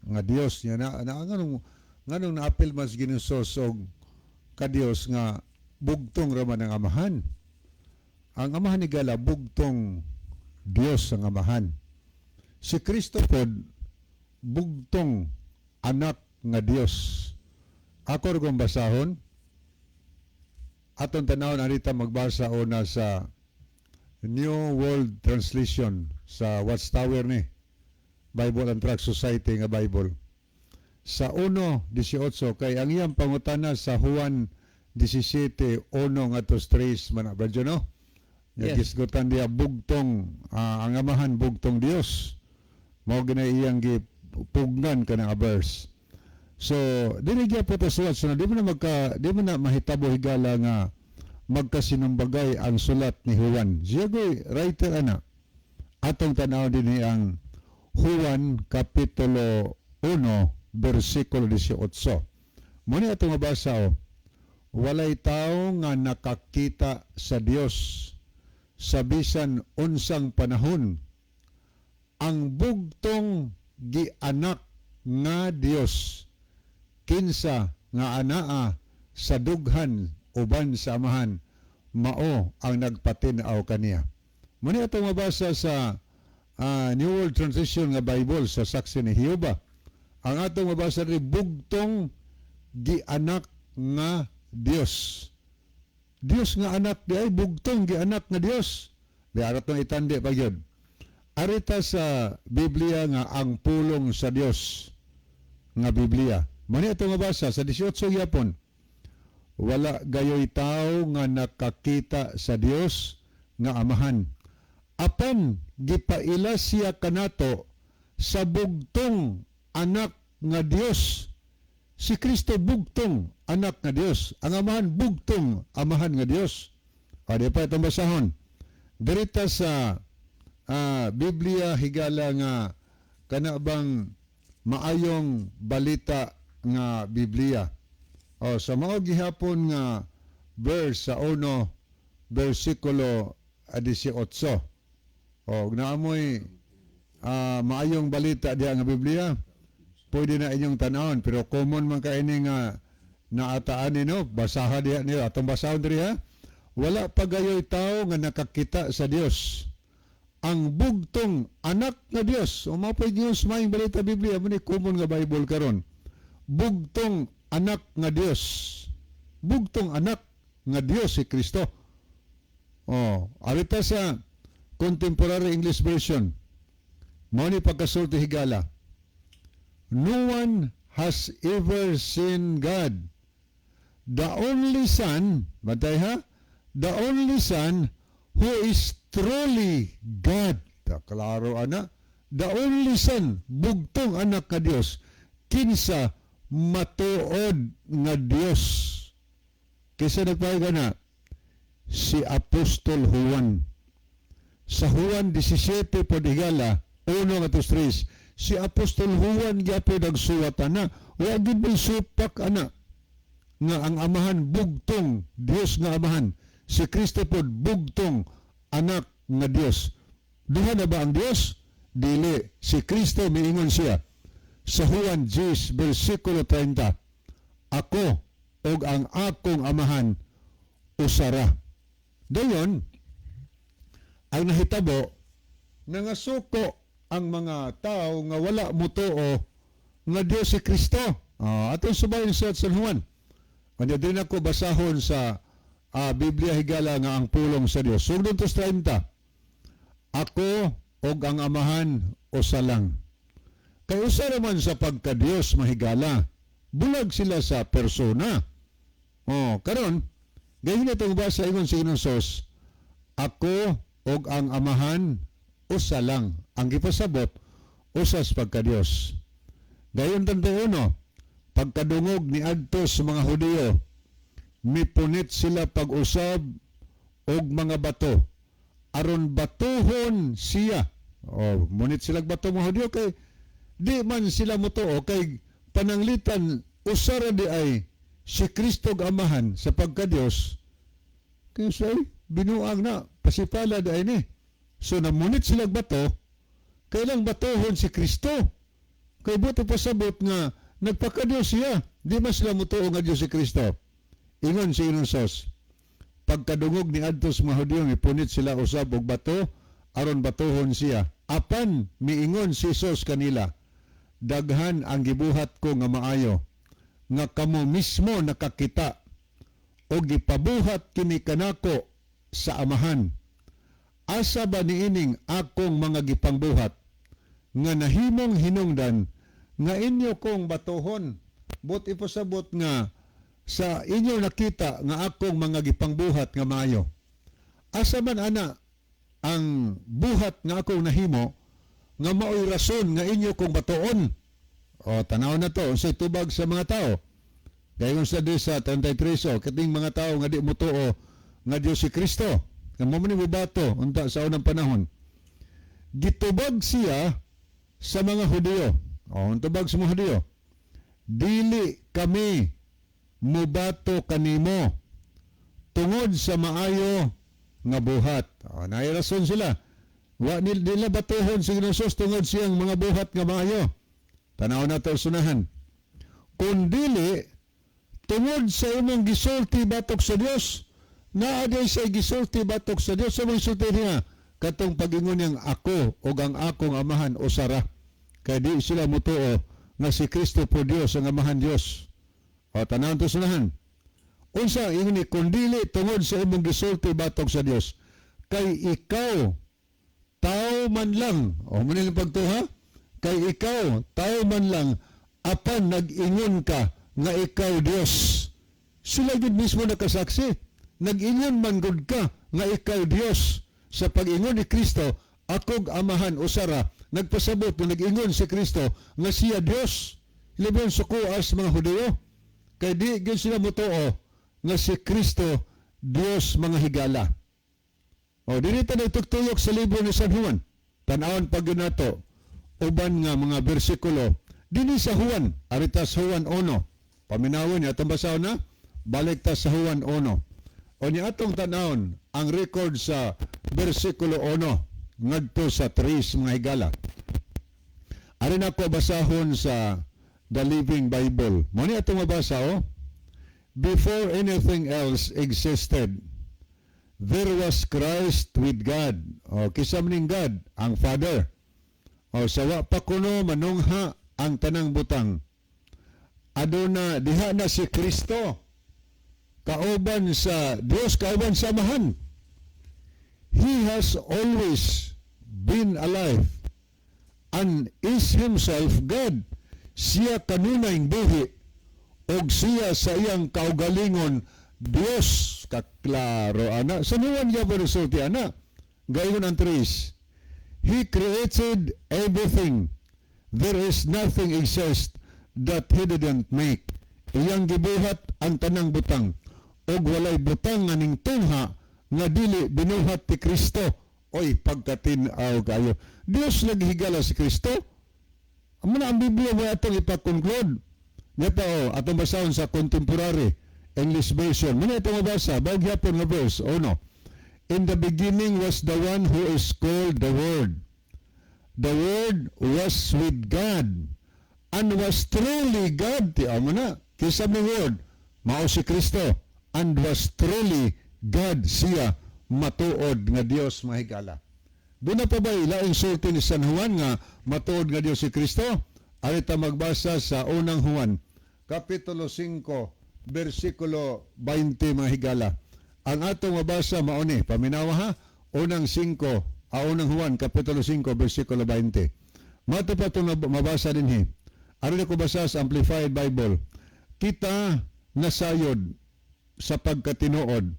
nga Dios niya na, na nganong naapil mas ginusos og ka Dios nga bugtong ra man ang Amahan. Ang Amahan ni Gala, bugtong Dios ang Amahan. Si Kristo pod bugtong anak nga Dios. Ako ra kong basahon. Aton tanawon anita magbasa una sa New World Translation sa Watchtower ni Bible and Tract Society nga Bible. Sa 1:18, kay ang iyang pangutana sa Juan 17:1 ngadto 3 man, Brother, no? Yes. Nagisgutan diya bugtong ang Amahan bugtong Dios. Mao gina iyang gipugnan kana nga verse. So, dili gyapon to sulat. So, di mo na mahitabo, higala, nga magkasinumbagay ang sulat ni Juan. Siya ko'y writer ana. Atong tanaw din ang Juan Kapitulo 1, versikulo 18. Muna atong mabasa, oh. Walay tao nga nakakita sa Dios sa bisan unsang panahon. Ang bugtong gianak nga Dios, kinsa nga anaa sa dughan uban sa Amahan, mao ang nagpatin-aw kaniya. Muna atong mabasa sa New World Translation nga Bible sa Saksi ni Jehova. Ang atong mabasa rin, bugtong gianak nga Dios. Dios nga anak di ay bugtong gianak nga Dios. Di arat nang itandi pa gyud. Arita sa Biblia nga ang pulong sa Dios nga Biblia. Mani atong mabasa sa 18 gyapon. Wala gayoy tao nga nakakita sa Dios nga Amahan. Apan gipaila siya kanato sa bugtong anak nga Dios. Si Kristo bugtong anak nga Dios. Ang Amahan bugtong Amahan nga Dios. O, di pa itong basahon. Dirita sa Biblia higala nga kana bang maayong balita nga Biblia. O, sa mao gihapon nga verse sa 1 versikulo 18. O, naamoy maayong balita diha nga Biblia, pwede na inyong tanawon, pero common man kay ini nga naataan nino, basaha diha niyo, atong basahon diri ha. Wala pa gayoy tao nga nakakita sa Dios. Ang bugtong anak nga Dios, o mao pa'y Dios maayong balita Biblia, mo ni common nga Bible karon. Bugtong anak nga Dios. Bugtong anak nga Dios si Kristo. Oh, arita sa Contemporary English Version. Mao ni pagkasulti higala. No one has ever seen God. The only Son, bantay ha? The only Son who is truly God. Ta, klaro ana. The only Son, bugtong anak ka Dios, kinsa matuod nga Dios. Kinsa nagpahayag na si Apostol Juan. Sa Juan 17 po higala, 1 nga 3, si Apostol Juan gyapon nagsuwat ana, wa gid may supak ana nga ang amahan bugtong Dios nga amahan, si Kristo pod bugtong anak nga Dios. Duha na ba ang Dios? Dili. Si Kristo miingon siya sa Juan 10 versikulo 30, "Ako ug ang akong amahan usara." Dayon ang nahitabo, nangasuko ang mga tao nga wala motuo nga Dios si Kristo. Atong subayon sa San Juan. Kanya din ako basahon sa Biblia higala nga ang pulong sa Dios. Sugdon to 30. Ako og ang amahan usa lang. Kay usa raman sa pagka-Dios mahigala. Bulag sila sa persona. Oh, karon gayon na itong basa, ingon si Ginoong Sos, "Ako og ang amahan usa lang." Ang gipasabot, usa sa pagka-Dios. Gayon tanto uno, pagkadungog ni adto sa mga Hudiyo, mipunit sila pag-usab og mga bato aron batuhon siya. Oh, munit sila bato mga Hudiyo kay di man sila motuo kay pananglitan usara di ay si Kristo ug Amahan sa pagka-Dios. Kaya say, binuang na, pasipala di ay ni. So namunit sila bato, kailang batuhon si Kristo. Kay buto pasabot nga nagpaka-Diyos siya. Di man sila motuo nga Diyos si Kristo. Ingon si Ginoong Sos, pagkadungog ni adto sa mga Hudiyo, mipunit sila usab og bato aron batuhon siya. Apan miingon si Jesus kanila, "Daghan ang gibuhat ko nga maayo nga kamo mismo nakakita o gipabuhat kini kanako sa amahan. Asa ba niining akong mga gipangbuhat nga nahimong hinungdan nga inyo kong batuhon?" But ipasabot nga sa inyo nakita nga akong mga gipangbuhat nga maayo. Asa man ana ang buhat nga akong nahimo nga maoy rason nga inyo kong batuon? O tanaw na to unsay tubag sa mga tao. Dayon sa di sa 33, o kining mga tao nga di motuo nga Dios si Kristo. Nga mo man ni mobato unta sa unang panahon. Gitubag siya sa mga Hudiyo. O ang tubag sa mga Hudiyo, "Dili kami mubato kanimo tungod sa maayo nga buhat." O, naay rason sila. Wa nila batuhon si Ginoong tungod siyang mga buhat nga maayo. Tanaw na to sunahan. "Kundili tungod sa imong gisulti batok sa Dios." Naa diay sa gisulti batok sa Dios. Sa mga gisulti niya katong pag-ingon niyang "Ako ug ang akong amahan usara." Kay di sila mutuo nga si Kristo po Dios, ang amahan Dios. O tanaw to sunahan. Unsa ingon ni, "Kundili tungod sa imong gisulti batok sa Dios kay ikaw tao man lang." O mo nilang pagtuha, "Kay ikaw tao man lang apan nag-ingon ka nga ikaw Dios." Sila gid mismo nakasaksi. Nag-ingon man gud ka nga ikaw Dios. Sa pag-ingon ni Kristo, "Akog amahan usara," nagpasabot na nag-ingon si Kristo nga siya Dios. Libon sukuas mga Hudiyo. Kay di gid sila motuo nga si Kristo Dios mga higala. O dili ta nagtugtuyok sa libro ni San Juan. Tan-awon pa gyud nato uban nga mga bersikulo dinhi sa Juan, arita sa Juan 1. Paminawon ni atong basahon na, balik ta sa Juan 1. O ni atong tan-awon ang record sa bersikulo 1 ngadto sa 3, mga higala. Ari nako basahon sa The Living Bible. Mo ni atong mabasa, oh. Before anything else existed, there was Christ with God. O kinsa man ning God? Ang Father. O sa wa pa kuno manungha ang tanang butang, aduna diha na si Kristo kauban sa Dios, kauban sa Amahan. He has always been alive and is himself God. Siya kanunayng buhi og siya sa iyang kaugalingon Dios. Kaklaro ana. Sa Juan gyapon resulti ana. Gayon ang 3. He created everything. There is nothing exists that he didn't make. Iyang gibuhat ang tanang butang ug walay butang nga ning tungha nga dili binuhat ni Kristo. Oy, pagkatin-aw kayo. Dios naghigala si Kristo. Amo na ang Biblia mo atong ipa-conclude. Nya pa, oh, atong basahon sa Contemporary English Version. Muna itong mabasa, bago gyapon nga verse, o no. In the beginning was the one who is called the Word. The Word was with God and was truly God. Ti amo na. Kinsa ni Word? Mao si Kristo, and was truly God, siya matuod nga Dios, mahigala. Doon na pa ba ilaing sulti ni San Juan nga matuod nga Dios si Kristo? Arita magbasa sa Unang Juan, Kapitulo 5, versikulo 20, mga higala. Ang atong mabasa mao ni, paminawa ha, unang 5, Unang Juan, Kapitulo 5, versikulo 20. Mato pa itong mabasa dinhi. Aron ko basa sa Amplified Bible. Kita nasayod sa pagkatinuod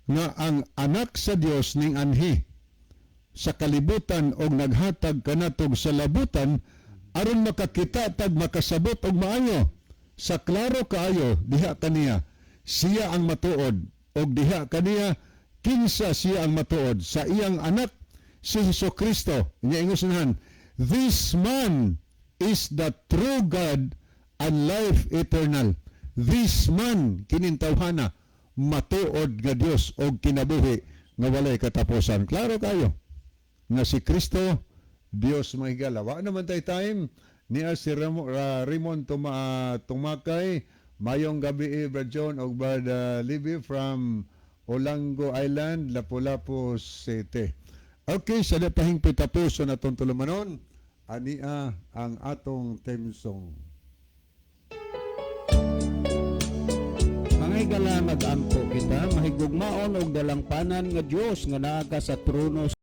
nga ang anak sa Dios ning anhi sa kalibutan og naghatag kanatog sa labutan aron makakita tag makasabot og maayo sa klaro kaayo diha kaniya. Siya ang matuod, og diha kaniya kinsa siya ang matuod, sa iyang anak si Hesus Kristo. Nya ingon, this man is the true God and life eternal. This man, kining tawhana, matuod nga Dios og kinabuhi nga walay katapusan. Klaro kayo nga si Kristo Dios, mahigala. Wa naman tay time niya si Raymond Tumakay. Mayong gabi, Brad John og Brad Libby from Olango Island, Lapu-Lapu City. Okay, sa pahingpit tapuson atong tulumanon. Ania ang atong theme song. Mga higala, mag-ampo kita. Mahigugmaon og dalangpanan nga Dios nga naa ka sa trono.